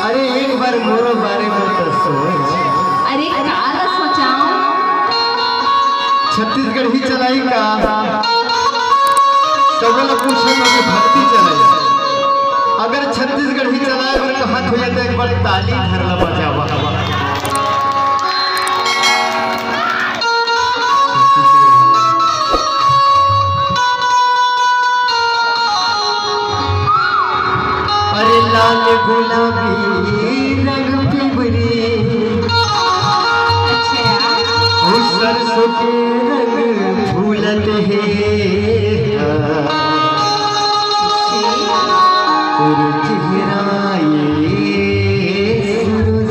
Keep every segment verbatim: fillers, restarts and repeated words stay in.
अरे एक बार मोरो बारे में तो सोच। अरे का ला सोचाओ? छत्तीसगढ़ी चलाई का? सबो ला पूछे तो कि भक्ति चलाई। अगर छत्तीसगढ़ी चलाए बर कहत होइया तो एक बार ताली धर ला बजावा। अरे लाल गुलाबी रंग पिंपरी, अच्छा। ओ सरसों के रंग फूलत हे। तोर चेहरा ये सूरज,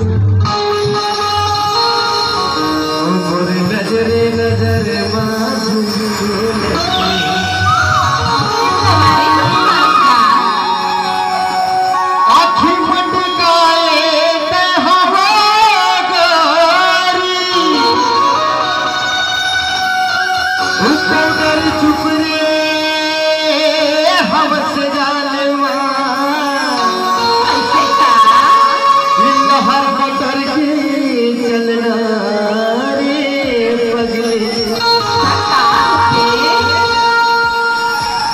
मोर नजर नजर मा झूलत हे। आँखी फटकाए ते हवा गारी, उ पाउडर चुप रे हवस जालमा। लहर बटर के चलना रे पगली।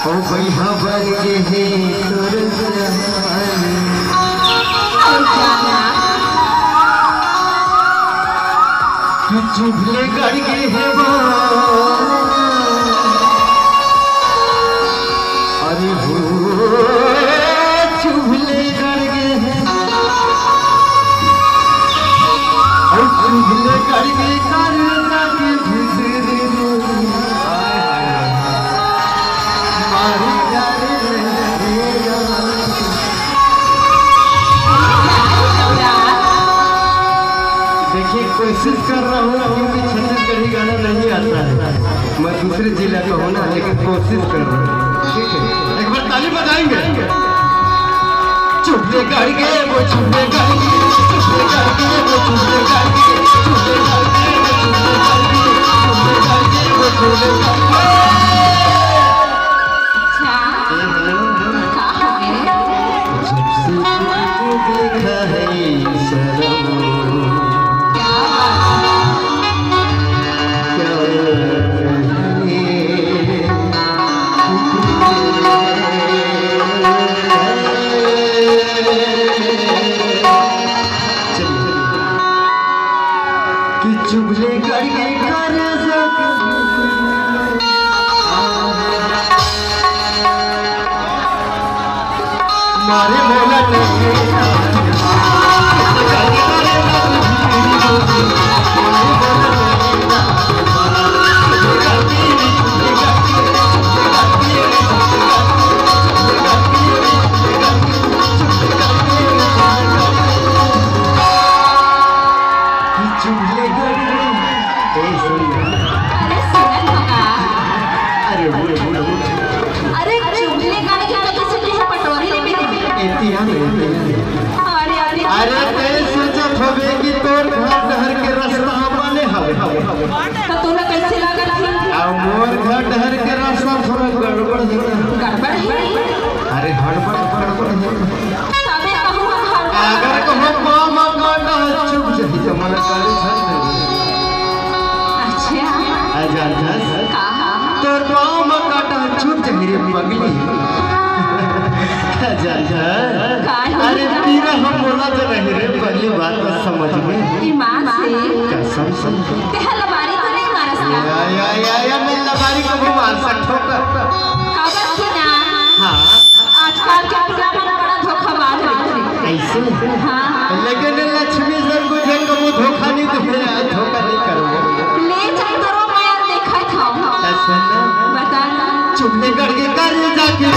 ओ भैया बन गे हे तोर जवानी। कि चुभले गड़ गे हे बा। अरे हो, चुभले गड़ गे हे। अरे चुभले गड़ गे कर जाके भीतर रे। मारी जा रे रे। देखिए, कोशिश कर रहा हूँ, क्योंकि छत्तीसगढ़ी गाना नहीं आता है। मैं दूसरे जिला का हूँ ना, लेकिन कोशिश कर रहा हूँ। ठीक है, एक बार ताली बजाएंगे। चुभले गड़ गे, वो चुभले गड़ गे, चुभले गड़ गे, वो चुभले गड़ गे, चुभले गड़ गे, वो चुभले गड़ गे, चुभले गड़ गे, वो चुभले गड़ गे। अच्छा। का हो गे? जब से तुझको देखा है सनम, क्या बात है। क्या कहे। कि चुगले करके कर सक मारे मोला नहीं। चुगले गड़ गई। ए, सुन ना। अरे, सुनत हो का? अरे, बोल, बोल, बोल। अरे, चुगले गड़ गई, तो किसी की पटोरी ले मिली? ए, तिया ले, तिया ले। अरे, अरे। अरे, तैं सोचत होबे कि तोर घर डहर के रास्ता बने हवे। तो तोला कैसे लागत हे? आ, मोर घर डहर के रास्ता थोड़ा गड़बड़ हे। गड़बड़ हे? अरे, हड़बड़, गड़बड़ हे। तबे कहूँ हम हर अगर कहूँ पाँव म कांटा ह चुभ जाही त मोला गाड़ी धर देबे। अच्छा। आ जानथस? का? तोर पाँव म कांटा ह चुभ जाही रे पगली। आ जानथस? का? अरे पीरा ह मोला तो नहीं रे पगली, बात तो समझ में। ईमान से। कसम से। तेहा लबारी तो नहीं मारस ना? या, या, या, या, मैं लबारी कभू मार सकथों का? काबर कि ना? हाँ। आजकल के टूरा मन बड़ा धोखाबाज रहिथे। अइसे? हाँ। लेकिन लक्ष्मी सर को झन कभू धोखा नहीं दे, धोखा नहीं करूँगा। ले चल करो, मैं देखत हूँ। अइसे ना? बता ना। चुगले गड़ गे कर जाके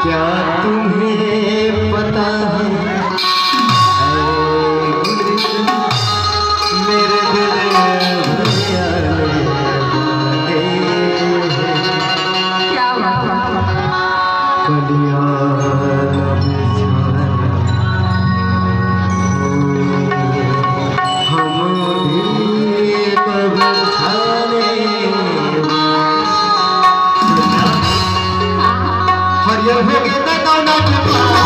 क्या तुम्हें पता है, ऐ गुलशन, मेरे दिल में क्या बात है। कलियां न बिछाना, हम भी कभी जाने। हरियर हो गए ना गाना के पास।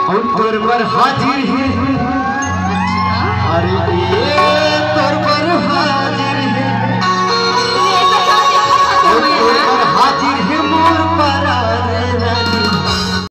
अउ तोर बर हाजिर हे। अरे ये तोर बर हाजिर।